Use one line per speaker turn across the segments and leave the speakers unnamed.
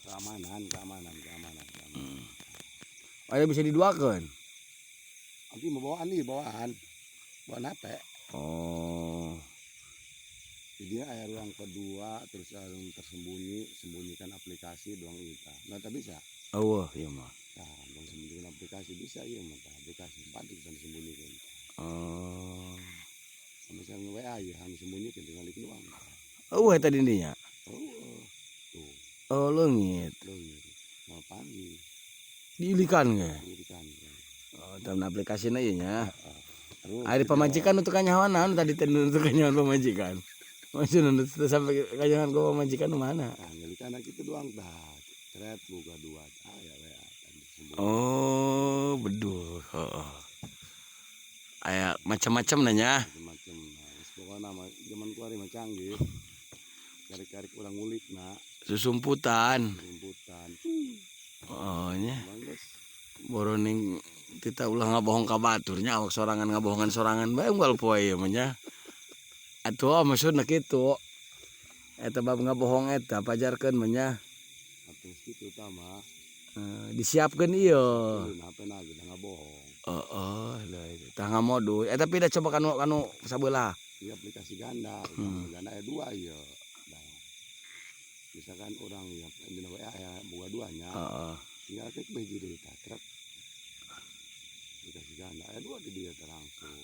Keamanan, keamanan, keamanan, keamanan.
Aya bisa diduakeun.
Nanti mau bawaan nih, bawaan. Bawaan HP.
Oh.
Jadi aya ruang kedua, terus ada ruang tersembunyi, sembunyikan aplikasi doang kita. Nah, tak bisa.
Eueuh ieu mah.
Nah, ruang sembunyikan aplikasi bisa iya mah tah, aplikasi bantu bisa disembunyikan.
Oh.
Misalnya WA ya, yang disembunyikan tinggal di doang.
Eueuh eta di dinya.
Oh, tuh,
Oh, leungit.
Leungit. Mau panggil,
Diilikan ge.
Dirikan.
Oh, dalam aplikasina ieu nya.
Terus
Ari pamajikan untuk kanyahoan naon tadi teh untuk kanyahoan pamajikan. Maksudna nu teu sampai kanyahoan ku pamajikan nu mana?
Nah, ngelikan gitu doang tah. Ceret buka dua. Ah ya WA kan disembunyikan.
Oh, betul. Heeh. Aya macam-macam nanya.
Macam-macam. Nah, geus pokokna mah zaman kuari mah canggih. Karik-karik urang ngulik na
Susumputan.
Rumputan.
Oh nya.
Emang geus
Boroning kita ulah ngabohong ka batur nya, awak sorangan ngabohongan sorangan bae unggal poe ieu mah nya. Atuh maksudna kitu. Eta bab ngabohong eta pajarkeun mah nya.
Atuh kitu tah mah.
Eh, disiapkeun ieu.
Ulun HP na ge ngabohong.
Heeh, tah ngamodus. Eh, tapi dah coba kanu kanu sabelah.
Di aplikasi ganda, ganda aya dua ieu. Nah, misalkan orang yang dina WA ya boga duanya, tinggal klik hiji deui tah, truk. Aplikasi ganda aya dua di dieu teh langsung.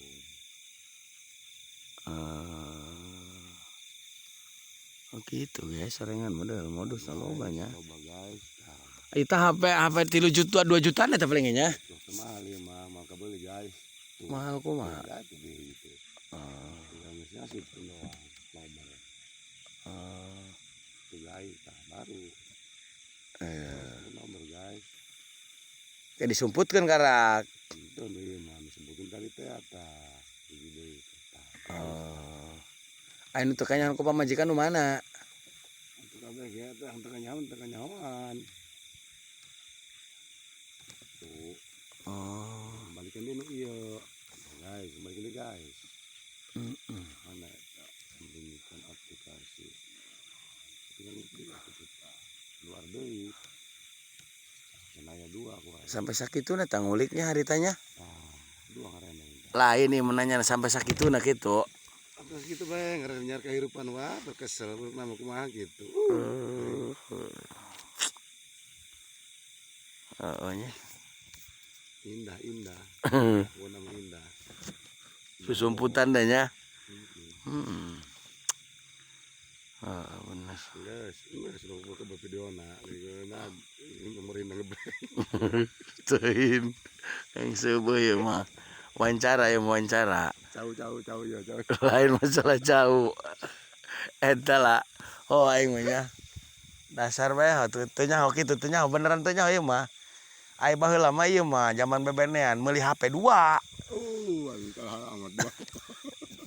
Oh gitu guys, sarengan model modus loba nya.
Coba guys. Nah,
Itu HP HP 3 juta, 2 jutaan eta paling nya.
Tuh mahal ieu mah, mahal kabeli guys. Tuh.
Mahal kumaha?
Tuh, guys, tuh gitu.
Oh.
Tinggal ngasih itu doang nomor.
Oh.
Tuh guys, tah baru.
Eh.
Nomor guys.
Kayak disumputkeun karak.
Itu deui mah disebutin tadi teh tah. Hiji deui tah.
Oh. Aya nu teu kanyahoan ku pamajikan nu mana?
Untuk kabeh ge teh teu kanyahoan, teu kanyahoan. Tuh.
Oh.
Kembalikan deui nu ieu. Guys, kembalikan deui guys. Mana eta? Sembunyikan aplikasi. Tinggal ngetik atuh kita. Keluar deui. Cenah dua ku aing.
Sampai sakituna tah nguliknya haritanya.
Tah, dua ngaranna tah.
Lain nih menanya sampai sakituna kitu.
Terus gitu bae ngaran nyar kehidupan wah berkesel nama kumaha gitu.
Heeh nya.
Indah indah. Gua nama indah.
Susumputan dah nya.
Heeh.
Heeh. Ah, bener.
Geus, geus nu buka videona, na pemerintah ngebrek.
Teuing. Yang seubeuh ieu mah. Wawancara ya, wawancara.
Jauh jauh jauh ya jauh.
Lain masalah jauh. Eta lah. Oh aing mah nya. Dasar bae teu teu nyaho kitu, teu nyaho beneran, teu nyaho ieu mah. Ai baheula mah ieu mah zaman bebenean meuli HP 2.
Oh, aing kalah amat dua.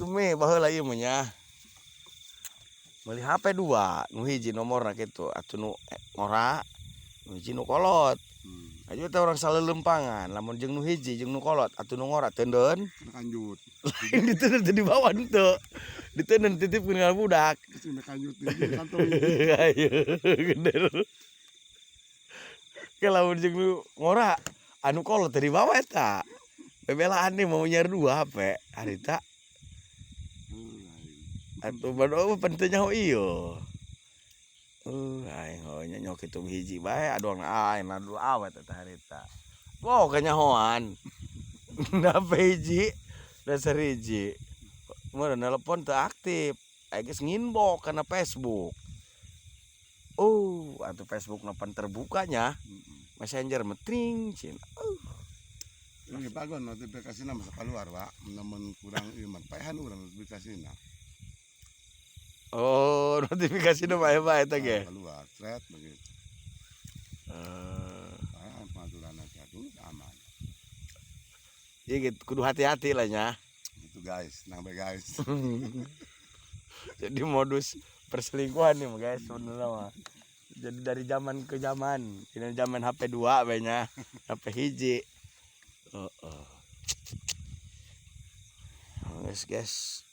Tumi baheula ieu mah nya. Meuli HP 2, nu hiji nomorna kitu atuh nu ngora, nu hiji nu kolot. Aja teh urang saleuleumpangan, lamun jeung nu hiji jeung nu kolot atuh nu ngora teundeun.
Kanjut.
Lain diteundeun teu dibawa henteu. Diteundeun titipkeun ka budak.
Terus kanjut di kantong.
Ayo, bener. Ke lamun jeung nu ngora, anu kolot teu dibawa eta. Bebelaan nih mau nyiar dua HP harita. Atuh bae pan teu nyaho ieu. Aing heuh nya nyaho kitu hiji bae aduh aing adu awet eta harita. Wow, kanyahoan. HP hiji dasar hiji. Mun nelpon teu aktif. Aing geus nginbox kana Facebook. Oh, atuh Facebook na pan terbukanya. Messenger metring cin.
Ini bagus notifikasina masa keluar, Pak. Namun kurang ieu mah paehan urang notifikasina.
Oh, notifikasi nu bae bae eta ge.
Keluar, thread begitu. Paehan pengaturan atuh aman.
Iya gitu, kudu hati-hati lah nya.
Itu guys, nang bae guys.
Jadi modus perselingkuhan nih guys sebenarnya mah. Jadi dari zaman ke zaman, ini zaman HP 2 bae nya, HP hiji. Heeh. Guys, guys.